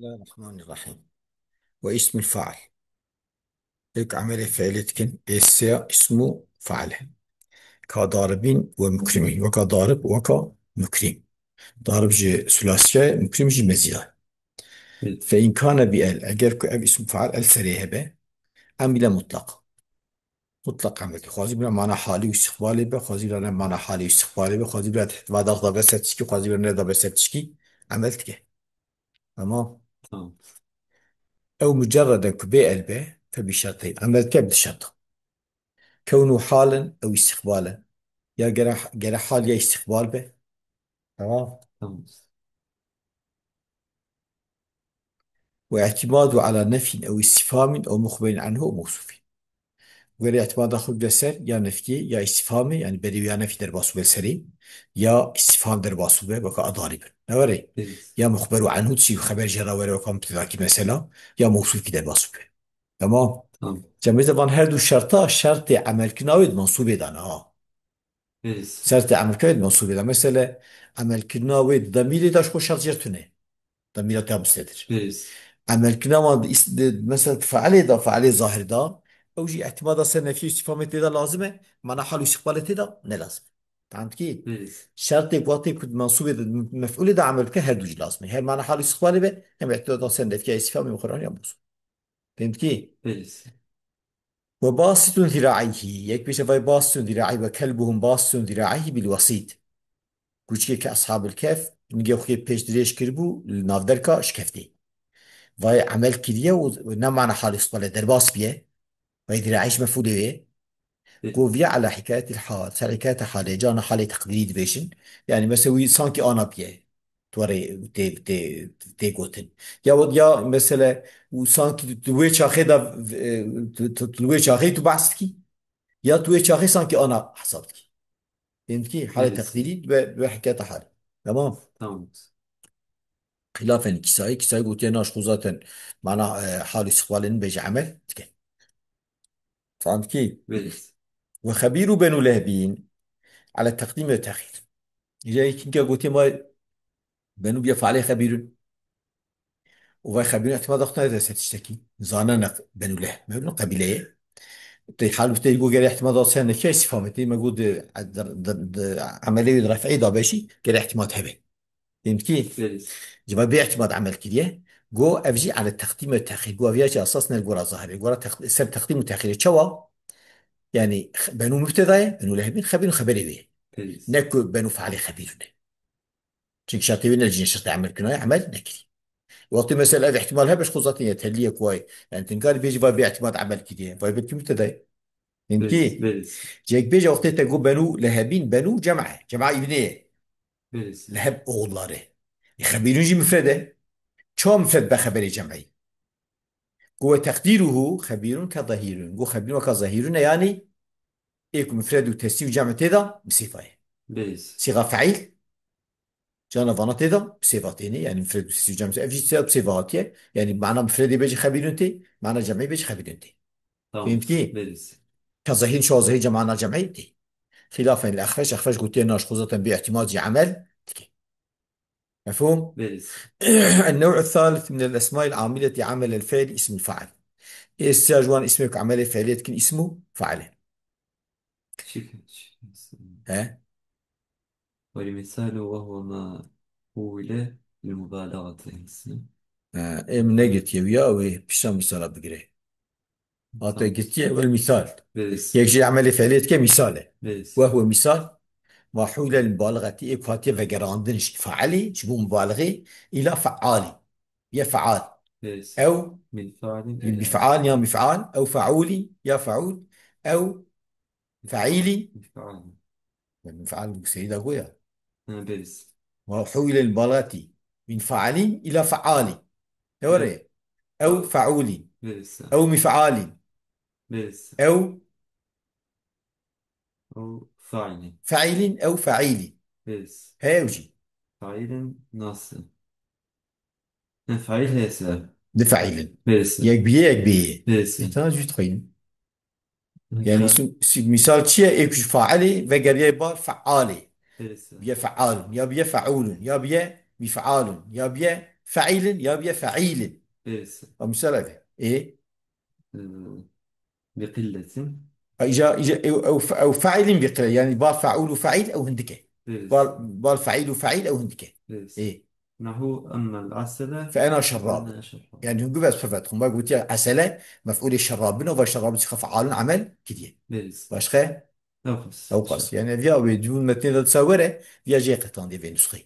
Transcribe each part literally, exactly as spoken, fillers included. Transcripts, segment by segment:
Bismillahirrahmanirrahim. Ve ismul faal. Êk emelê fiilê dikin, ê sêya ismu faal e. Ka daribîn ve mukrimîn. Weka darib, weka mukrim. Darib jî sulasiye, mukrim jî mezîda. Hı. Fe in kane bi el, eger ku ev ismu faal el serê hebe, emîle mutlaq. Mutlaq emel dike. Xwazî bira mana halî û îstiqbalê be, xwazî bira ne mana halî û îstiqbalê be, xwazî bira va dax da be ser tişkî, xwazî bira ne da be ser tişkî, emel dike. Tamam. Tamam. Ew mucerreden ku bê el be, fe bi şerteyn. Emel dike bi du şert. Kewnû halin ew îstiqbal e. Ya gere, gere hal ya îstiqbal be. Tamam. Tamam. Ve i'timadu ala nefyin ew istifhamin ew muxberin anhu ew mewsufin. Were îtimada xwe bide ser ya nefyê ya îstifhamê, yani berê ya nefyî derbas be serê, ya îstifham derbas be, weka a daribin. Ne were? Evet. Ya muxberu anhu, çi xeber jê re were, weka mubtedakî mesela, ya mewsufî derbas be. Tamam. Tamam. Cemê de van her du şerta, şertê emelkirina wê di mensûbê de ne ha. Bêrîz. Şertê emelkirina wê di mensûbê de. Mesele emelkirina wê di demîrê de ji xwe şert jê tune. Demîra te mustetir. Bêrîz. Emelkirina wan di îs-, di, mesela di feilê de, feilê zahir de, ew jî îtimada ser nefyê û îstifhamê tê de lazim e, mana hal û îstiqbalê tê de ne lazim e. Tamam ki? Bêrîz. Şertê ku tê ku di mensûbê de, mef'ulê de emel bike, her du jî lazim e. Her mana hal û îstiqbalê be, hem îtimada ser nefyê îstifhamê û xuraniya mensûb. Fehmî? Bêrîz. Ve basitun zira'eyhi. Yek bêje vay basitun zira'eyhi ve kelbuhum basitun zira'eyhi bil wasit. Kuçikê ke Ashabul Kehf nigê xwe pêş dirêj kiribû, li navderka şikeftê. Vay emel kiriye û ne mana halî îstiqbalê derbas biye. Vay zira'eyhi ji mef'ulê wê. Bê- Goviye ala hikayetil hal. Ser hikayeta halê, cana halê teqdîrî dibêjin. Yani mesela wî sankî ana biye. Twarê tê, tê, tê gotin. Ya, ya mesele û sankî tu, tu wê çaxê de, e, tu, tu, tu wê çaxê tu behs dikî. Ya tu wê çaxê sankî ana hesab dikî. Fehmî? Halê Evet. Teqdîrî ve, ve hikayeta halê. Tamam. Tamam. Xilafen Kisayî, Kisayî gotiye naş xwe zaten mana, e, hal û istiqbalê bêje emel dike. Fehmî? Evet. Ve xebîru Benu Lehbîn ala teqdîm ve tehîr. Îca yekînke gotiye ma Benu biye fealê xebîrun. Û vay xebîrun îtimada xwe nede ser tiştekî. Zanene Benu Lehb. Me Benu qebîleyê. Tê hal û tê go gere îtimada ser nefyê îstifhamê tê. Me go di, di, di, di emelê wê di ref'ê de be jî gere îtimad hebe. Fehmî? Bêrîz. Ji vay bê îtimad emel kiriye. Go ev jî ala teqdîm ve tehîr. Go ev ya jî esas ne gora zahirê. Gora teq-, ser teqdîm û tehîrê. Çawa? Yani x-, Benu mubteda ye, Benu Lehbîn, xebîrun xeberê wê ye. Bêrîz. Ne ku Benu fealê xebîrun e. Çünkü şertê wê ne cîn şertê emel kirina, emel nekirî. Wextê mesela ev îtimal hebe ji xwe zaten yeterlî ye ku ay, yani tu nikarî bêjî vay bê îtimad emel kiriye. Vay belkî mubteda ye. Fehmî? Bêrîz, bêrîz. Cek bêje wextê te got Benu Lehebîn, Benu cema ye. Cema îbnê ye. Bêrîz. Leheb oğulları. E, xebîrun jî mufred e. Çawa mufred be xeberê cem'î? Got ve teqdîruhu xebîrun ke zahîrun. Got xebîrun weka zahîrun e, yani ê ku mufred û tesnî û cem tê de bi sêva ye. Bêrîz. Sîga feîl, cana vana tê de bi sêva têne, yani mufred û tesnî û cem, ev jî tê de bi sêva hatiye. Yani mana mufredê bêjî xebîrun tê, mana cem'î bêjî xebîrun tê. Tamam. Fehmî? Bêrîz. Ke zahîr şo zahîr cem mana cem'î tê. Xilafen li Exfeş, Exfeş gotiye naş xwe zaten bê îtimad jî emel dike. Mefhûm? Bêrîz. النوع الثالث من الأسماء العاملة عمل الفعل اسم الفاعل. Ê sêya ji wan îsmê ku emelê fiilê dikin îsmû fail e. Şik-, şik-, He? والمثال وهو ما حول للمبالغة. He, ê min negirtiye wî ya, wê pişta misala bigire. Hate Tamam. girtiye, wel misal. Bêrîz. Yek jî emelê fiilê dike misal e. Bêrîz. Ve huve misal, ma hûle li mubalixetî, ê ku hatiye vegerandin ji fealî, ji bo mubalixê, îla fealî. Ye feal. Bêrîz. Ew Min fealin bi feal ya mifal, ew feulî ya feul, ew feilî. Min feal. Min feal bu seyda goya. Ha, bêrîz. Ve hûle li mubalixetî. Min fealin îla fealî. Ne were? Ew feulî. Bêrîz. Ew mifalî. Bêrîz. Ew Ew failin. Feilin, ew feilin. Bêrîz. He ew jî. Failin nasıl? Ne fail hese. Di feilin. Bêrîz. Yek biye, yek biye. Bêrîz. Îta jî dixwînin. Yani Misal. su-, su-, misal çi ye? Ê ku ji failê vegeriye bar fealê. Bêrîz. Biye fealun, ya biye feulun, ya biye mifalun, ya biye Fe'îlin ya bîye fe'îlin. Bêrîs. Ew misal ev e. Ê? Ee, bi qilletin. Îca, îca, ew, ew, ew fe'îlin bi qille. Yani bal fe'ûl û fe'îl ew hindik e. Bêrîs. Bal, bal fe'îl û fe'îl ew hindik e. Bêrîs. Ê. Nehu emmel asele Fe ena şerrab. Ena şerrab. Yani hûn guve ez pir vedixwim. Me gotiye esele, mef'ûlê şerrabin û va şerrabin çiqa fe'alun emel kiriye. Bêrîs. Başka? Ewqas. Ewqas. Yani viya wê dûn metnê de disa were, viya jê qetandiye vê nusxeyê.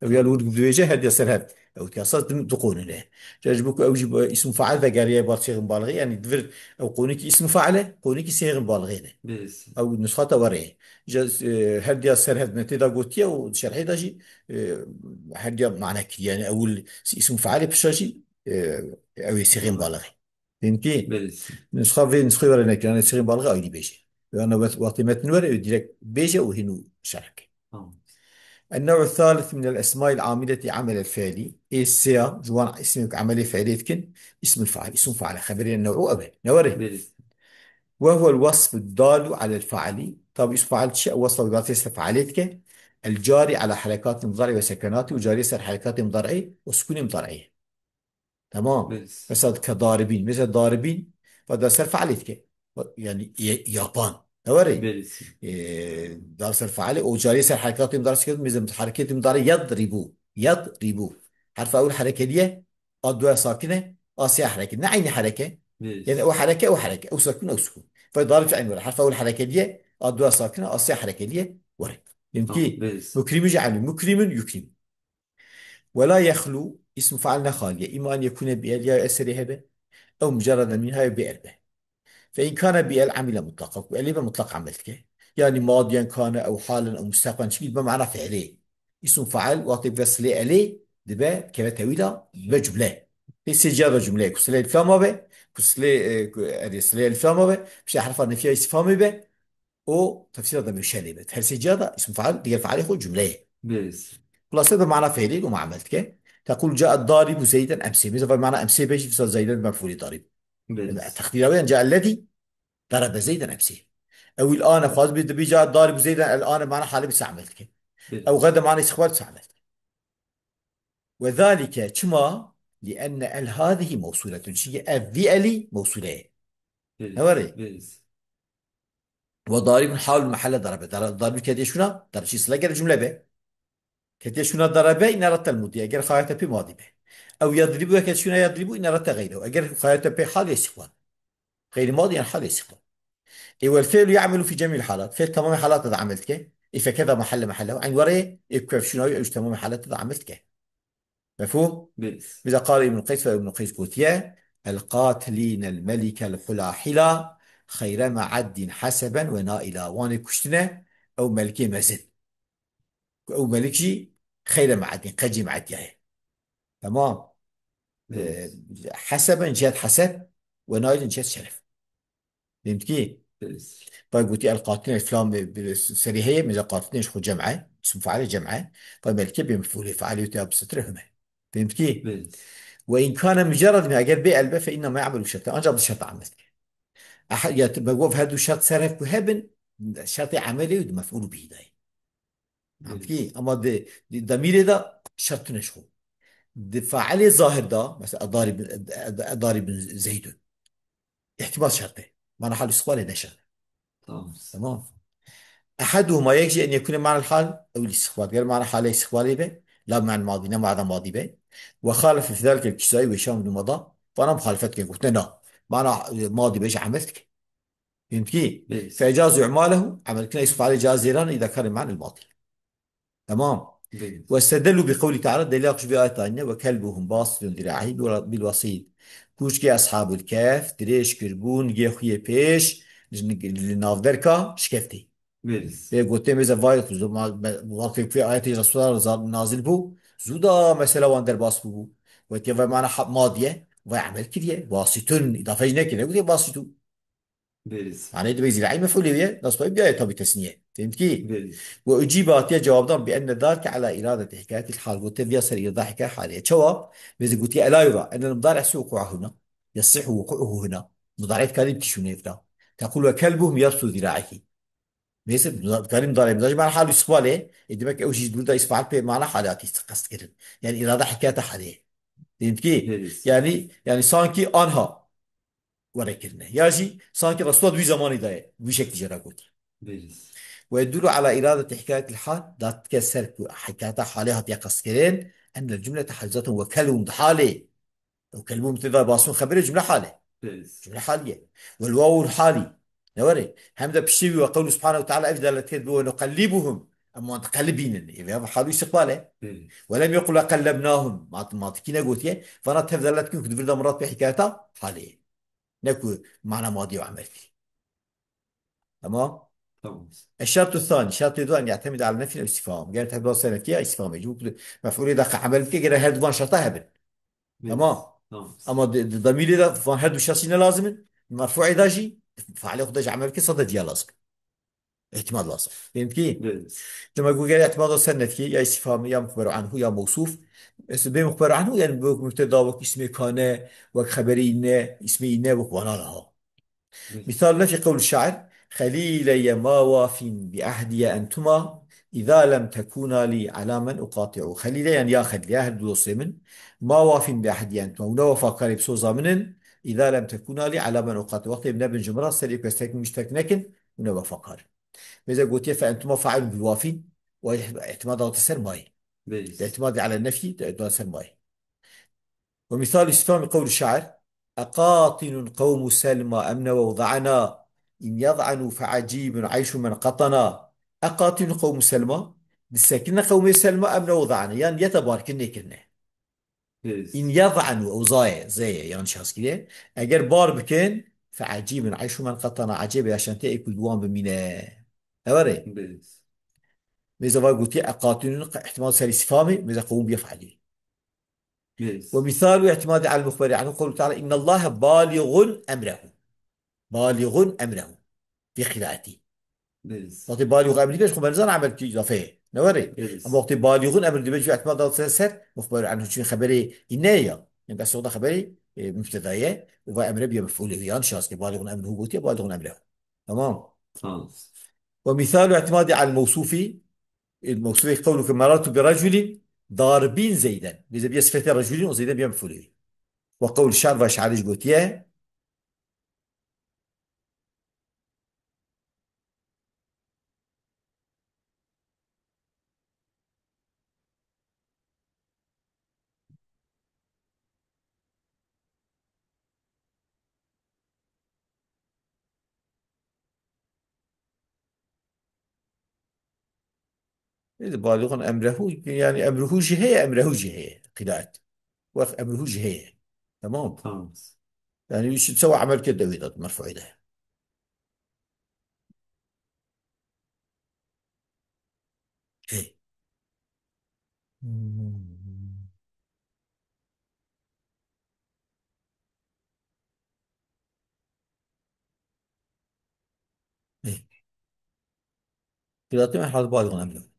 Ew ya li wir dibêje her diya ser hev. Ew tiya saz dim-, du qonûn e. Ca ji bo ku ew jî bi îsm fail vegeriye bar sêxin balixê, yani di vir ew qonûkî îsm fail e, qonûkî sêxin balixê ne. Bêrîs. Ew nusxa te were ye. Ca, e, her diya ser hev metnê de gotiye û şerhê de jî, e, her diya mane kiriye. Yani ew îsm failê pişa jî, e, ew ê sêxin balixê. Fehmtî? Belê. Nusxa vê nusxê were nekirane, sêxin balixê ayrî bêje. Yana wet-, wextê metn were, ew direkt bêje û hîn û şerh ke. Tamam. النوع الثالث من الأسماء العاملة عمل الفعل. Ê sêya, ji wan îsmê ku emelê fiilê dikin, îsmul fail, îsm fail. Xeberê new'û ev e. Ne were? Belê. وهو الوصف الدال على الفعل. Tabi îsm fail çi? Ew wesfa wî ser fiilê dike. El cari ala herekatî mudarî ve sekenatî û carî ser herekatê mudarî û sukûnê mudarî. Tamam. Belê. Mesela ke daribîn. Mesela daribîn, va da ser fealê dike. Va-, yani ye-, yapan. Ne were? Belê. Ee, da ser fealê, o cariye ser herekatê mudarî siket, mesela hereketê mudarî yadribu. Yadribu. Herfa ewil herekeliye, a duya sakine, a sê hereke. Ne aynı hereke. Belê. Yani o hereke, o hereke. O sakun, o sukun. Fa darib aynı were. Herfa ewil herekeliye, a duya sakine, a sê herekeliye. Were. Tamam, belê. Mukrimu ceali. Mukrimun yukrim. ولا يخلو اسم فاعل ne xalî ye. إما أن يكون بأل ya eserê hebe. Ew mucerreden minha ya bê el be. فإن كان بأل عمل مطلقا. Ku elê be mutlak amel dike. Yani madiyen kane ew halen ew mustakbelen çikî dibe mana fiilê. Îsm fail wextê dibe silê elê dibe keve tewîla dibe cumle. Pê sê ciya da cumle. Ku silê elif lam be, ku silê, e, ku erê silê elif lam be, piştî herfa nefiya îstifhamê be, û tefsîra da mewşelê be. Her sê ciya da îsm fail, diger failê xwe cumleyê. Belê. Xulase bi mana fiilê û amel dike. Tequl cae daribu Zeyden emsê. Mesela mana emsê be jî, mesela Zeyden mefûlê darib. Belê. Teqdîra wê cae lezî darebe Zeyden emsê. Ew il ane xwaz bi dibi cae daribu Zeyden el ane mana halê bi amel dike. Belê. Ew gede mana îstiqbal bi amel dike. Ve zalike çima? Li enne el hadihi mewsuletun. Çünkü ev vî elî mewsule ye. Belê. Ne were? Belê. Ve daribun hal mehelle darabe. Dara-, daribun ketiye şuna, daribun çi sila gere cümle be. Ketiye şuna darabe, îne rete mudiye. Eger xayete pê madî be. Ew yadribu, eger şuna yadribu, îne rete geyre. Eger xayete pê hal ya istiqbal. Geyri madî yani hal ya istiqbal. E, vel fi'lu ya'melu fi cemî'l halat. Fi'l tamamê halata da amel dike. E, fekeda mahelle mahelle. Eyn were, e, kef şuna, ew tamamê halata da amel dike. Mefhûm? Belê. Bize qala Îbn Qeys ve Îbn Qeys gotiye, "El qatilînel melikel hulahila xeyre me'eddîn heseben ve naila." Wanê kuştine ew melikê mezin. Ku ew melik jî xeyre me'eddîn, qencî me'eddiyaye. Tamam. Belê. Ee, heseben cihet heseb ve nailin cihet şeref. Fehmtkî? Belê. Bay gotî el qatilîn filan bi, bi serî heye, mesela qatilîn ji xwe cem e, îsm failê cem e. Bay melike bê mefûlê failê wê tê ya bi sitire hûn e. Fehmtkî? Belê. Ve in kane mucerred min, eger bê el be, fe inne ma ya'melu şerten. Ancak bi şert amel dike. Aha, ya tu, me gov her du şert ser hev ku hebin, şertê emelê û di mef'ûl bihî dayê. Belê. Fehmtkî? Ama di, di demîrê de şert tune ji xwe. Di failê zahir de, mesela, edarî bin, edarî bin Zeydun. Îhtimal şert e. Mana hal îstiqbalê ne şert. Tamam. Tamam. Ehaduhuma, yek jî en yekune manel hal, ew îstiqbal. Ger mana halê îstiqbalê be, la manel madî, ne mana madî be. Ve xalefe fi zalike kisayî ve şam numada. Bana muhalefet ke gotine na. Mana, e, madî be jî amel dike. Fehmtkî? Belê. Fe ecazu i'malehu, emelkirina îsm failê caiz zêran, îda kane manel madî. Tamam. Belê. Ve istedellû bi qewlî teala, delîla xwe ji vê ayet anîne, "Ve kelbuhum basitun zira'ehî bil, bil wesid." Kûçkê Eshabul Kehf dirêj kiribûn, nigê xwe yê pêş, li, li navderka şikeftê. Belê. Vê gotê mêze vay, zû ma, me, wextê ku ayetê Resûla za-, nazil bû, zû da mesela wan derbas bûbû. Wetiye vay mana ha-, madiye, vay emel kiriye, basitun, îdafe jî nekiriye, gotê basitû. Belê. Manê dibe zî re'î mef'ûlê wî ye, nasbayî bîyaye tabî tesnîye. Fehmtkî? Belê. Ve ucîbe hatiye cewabdan bi enne dal ke ala îradeti hikayetil hal. Gote viya ser îrada hikaye halê ye. Çawa? Mêze gotiye ela yura. Enne mudari ehsû wuku'ahu huna. Yasihhu wuku'uhu huna. Mudari dikarî bikî şûnê vira. Tequl ve kelbuhum yabsu zira'ihî. Mêze dikarî mudari, mudari mana hal û îstiqbalê. E, demek ew jî burada îsfal pê mana halê hatî qest kirin. Yani îrada hikayeta halê ye. Fehmî? Belê. Yani, yani sanki anha were kirine. Ya jî sanki Resulullah di wî zamanî de ye. Wî şeklî jê re gotî. Belê. ويدل على إرادة حكاية الحال, dat dike ser ku hikayeta halê hatiye qestkirin, أن الجملة حال ذات وكلب di halê. O kelbû mübteda basûn xeberê cumle hal e. Belê. Cumle haliye. والواو الحالي. Ne were? Hem de piştî wî ve qewlu subhanehu ve teala ev delalet dike bi ونقلبهم. Em wan diqelibînin. Ê vê halû istiqbal e. Belê. ولم يقل قلبناهم. Mat-, mantikî negotiye. Vana tev delalet dikin ku di vir de mirad pê hikayeta halê ye. Ne ku mana madî û emel kir. Tamam? Tamam. الشرط الثاني, şertê du, أن يعتمد على نفي أو استفهام. Ger tehdîda ser nefî ya îstîfhamê. Ji bo ku mef'ûlê de qe emel bike, gerek her du van şerta hebin. Belê. Tamam. Tamam. Ama di, di demîrê de van her du şertî ne lazim in. Merfu'ê de jî, fe'lê xwe de jî emel bike, sade diya lazim. Îtimad lazim. Fehmî? Belê. Dema ku ger îtimada ser nefî, ya îstîfhamê, ya muxberu anhu, ya mewsûf. Mesela bê muxberu anhu, yani wek mübteda, wek ismê kane, wek xeberê îne, ismê îne, wek wana niha. Belê. مثال نفي قول الشاعر: خليلي ما واف بعهدي أنتما إذا لم تكونا لي على من أقاطع. Xelîle, yani ya Xelîle, ya her du dostê min. Ma wafîn bi ehdî entuma. Hûn ne wefakarê bi soza min in. Îza lem tekûna lî ala men uqatil. Wextê nebin ji min re, ser yek kestek min müşterek nekin, hûn ne wefakar in. Mêze gotiye fe entuma failun bil wafîn. Wa îhtimad dawte ser mayî. Belê. Îhtimad ala nefî, dawte ser mayî. ومثال استفهام قول الشاعر: أقاطن قوم سلمى أم نووا ظعنا إن يظعنوا فعجيب عيش من قطنا. أقاطن قوم سلمى, disekine qewmê Selma, em newa za'na, yan yete barkirinê kirine. Belê. In yez'anu, ew zayê, zeyê, yanlış haskiriye. Eger bar bikin, fe ecîbun eyşu men qetana, ecêbe yaşantê ê ku li wan bimîne. Ew erê? Belê. Mêze va gotiye, eqatinun, ihtimal serî sifamê, mêze qewm biye fe'lî. Belê. Ve misalu ihtimadi al muxberi anhu qawlu teala, innallaha baligun emrehu. Baligun emrehu. Vî qîraetî. Belê. Wextê baligu emrî pêş xwe, me nizan emel kî îzafeyê. Ne were? Belê. Ama wextê baligun emr dibe, cû ihtimal da ser, ser, muxberu anhu, çûn xeberê îne ya. Yani bes oda xeberê, e, mübteda ye. Û va emre biye mef'ulê wî. Yanlış yazke baligun emruhu gotiye, baligun emrehu. Tamam. Tamam. Ve misalu ihtimadi al mewsufi, e, mewsufi qewluke merartu bi raculin darbin zeyden. Bize biye sifete raculin, o zeyden biye mef'ulê wî. Ve qewlu şair, va şair jî gotiye, Ê, baligun emrehu, yani emruhu jî heye, emrehu jî heye. Qiraet. Wext emruhu jî heye. Tamam. Tamam. Yani şu sewa emel kir de wê de, merfu'ê de. Hey. Hey. Qiraetê me hal baligun emrehu.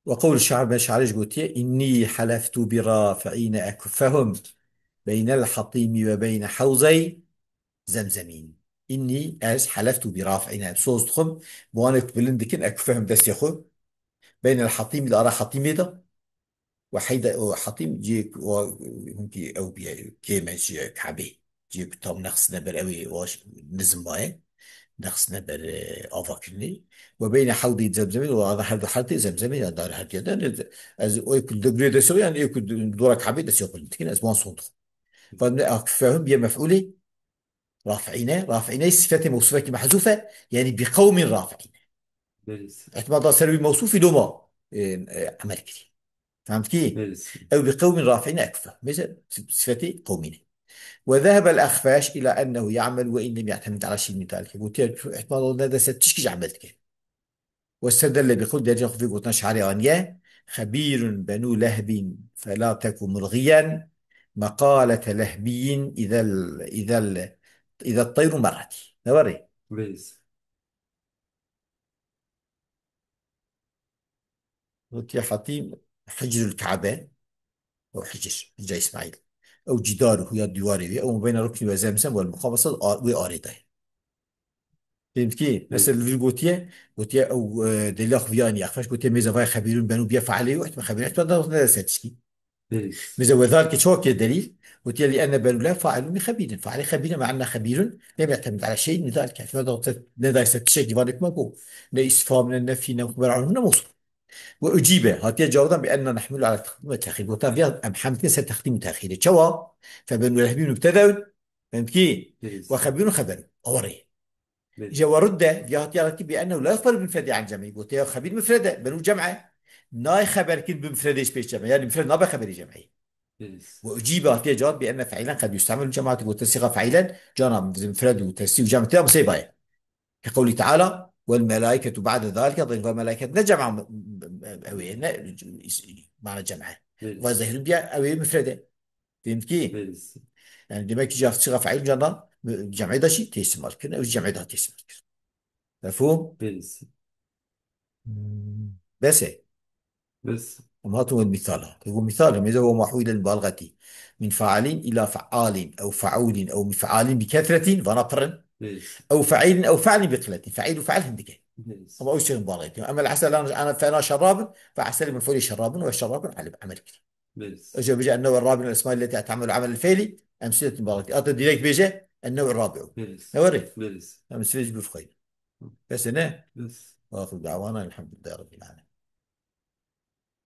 Ve qewlu şair, me şair jî gotiye, inni haleftu bi rafi'ine ekufehum beynel hatimi ve beyne hewzey zemzemîn. Inni, ez, haleftu bi rafi'ine, soz dixwim, bi wan ku bilind dikin, ekufehum, destê xwe, beynel hatimi, di ara hatimê de, Ve heyde o hatîm cihê ku o hinkî ew bîye kêm e ji Kabê. Cihê ku tam nexsine ber ew ê o nizim baye. Nexsine ber, e, ava kirinê. Ve beyne hewdî zemzemê, o ava her du herdê zemzemê ya dar her diye de. Ez o ku li gurê de so, yani o ku dora Kabê de so, dikin, ez wan son dixwim. Fehim, bîye mef'ulê. Rafi'ine, rafi'ine sifetê mewsufekî mehzûf e, yani bi qewmin rafi'ine. Belê. Îhtimal da ser wî mewsufî doma, e, e, emel kirî. Fehmtkî? Belê. Ew bi qewmin rafi'ine ekfe. Mesela sifetê qewmîne. Ve zehebel Exfeş ila ennehu ya'mel ve in lem ya'temid ala şey'in min zalike. Gotiye, îhtimal da ne dese tişkî jî emel dike. Ve sedelle bi qul derece xwe vê gotina şairê aniye. Xebîrun benû lehbîn felâ teku mulgiyen meqalete lehbiyyin izel, izel, izel teyru merretî. Ne verê? Belê. Gotiye Hatîm Hicrul Kabe. O Hicr, Hicra Îsmaîl. Ew cîdar û ya dîwarê wê, ew beyne ruknî ve zemzem wel muqabese, a-, wê arê de ye. Fehmtkî? Mesela li vir gotiye, gotiye ew, e, dêla xwe viya niya xweş, gotiye mêze vay xebîrûn benû biye fe'lê û ihtimal xebîrûn ihtimal da ne ser tişkî. Belê. Mesela وذلك çawa kê delîl? Gotiye لأن بنو لا فاعلون بخبير. فاعل خبير مع أن خبير لم يعتمد على شيء من ذلك. Ev ne da-, ne dayse tiştekî vanê kuma ku. Ne istifham, ne nefî, ne xeber anhum, ne mewsûf. وأجيب, hatiye cewabdan بأن نحمل على التقديم والتأخير. Gotan viya em hemlkin ser teqdîm û texîrê. Çawa? فبنو لهب مبتدأ. Em kî? Belê. وخبير خبر. Awarê. Belê. Îca ورد, viya hatiye alakî بأنه لا يخبر بمفرده عن جمعه. Gotiye xebîr mufred e, benu cem e. Nayê xeber kin bi mufredê ji pêş cem e. Yani mufred nabe xeberî cem'î. Belê. وأجيب, hatiye cewab بأن فعيلا قد يستعمل الجماعة. Gote sîxa فعيلا, cana mufred û tesnî û cem tê, ama sê baye. كقوله تعالى: والملائكة بعد ذلك ظهير. Ve melaiket ne cem e, ew ê, ne mana cem e. Belê. Ve zehîr biya ew ê mufred e. Fehmî? Belê. Yani demek ki cevap sîxa فعيل cana cem'î da jî tê îstîmal kirin, ew jî cem'î da tê îstîmal kirin. Mefhûm? Belê. Bes e. Bes. Em hatin wê mîsala. Ego mîsal e, mêze وما حول المبالغة من فاعل إلى فعال أو فعول أو مفعال بكثرة, vana pir in. Belê. أو فعيل أو فعل بقلة. Feîl û fe'l hindik e. Belê. Ama ew şêxin مبالغة. أما العسل, أنا, أنا, فأنا شراب, فعسل مفعول شراب وشراب على عمل كريم. Belê. Îca bêje النوع الرابع من الأسماء التي تعمل عمل الفعل أمثلة مبالغة. Heta direkt bêje النوع الرابع. Belê. Ne were? Belê. Em sibê jî bifxwînin. Bes e ne? Bes. وآخر دعوانا الحمد لله رب العالمين.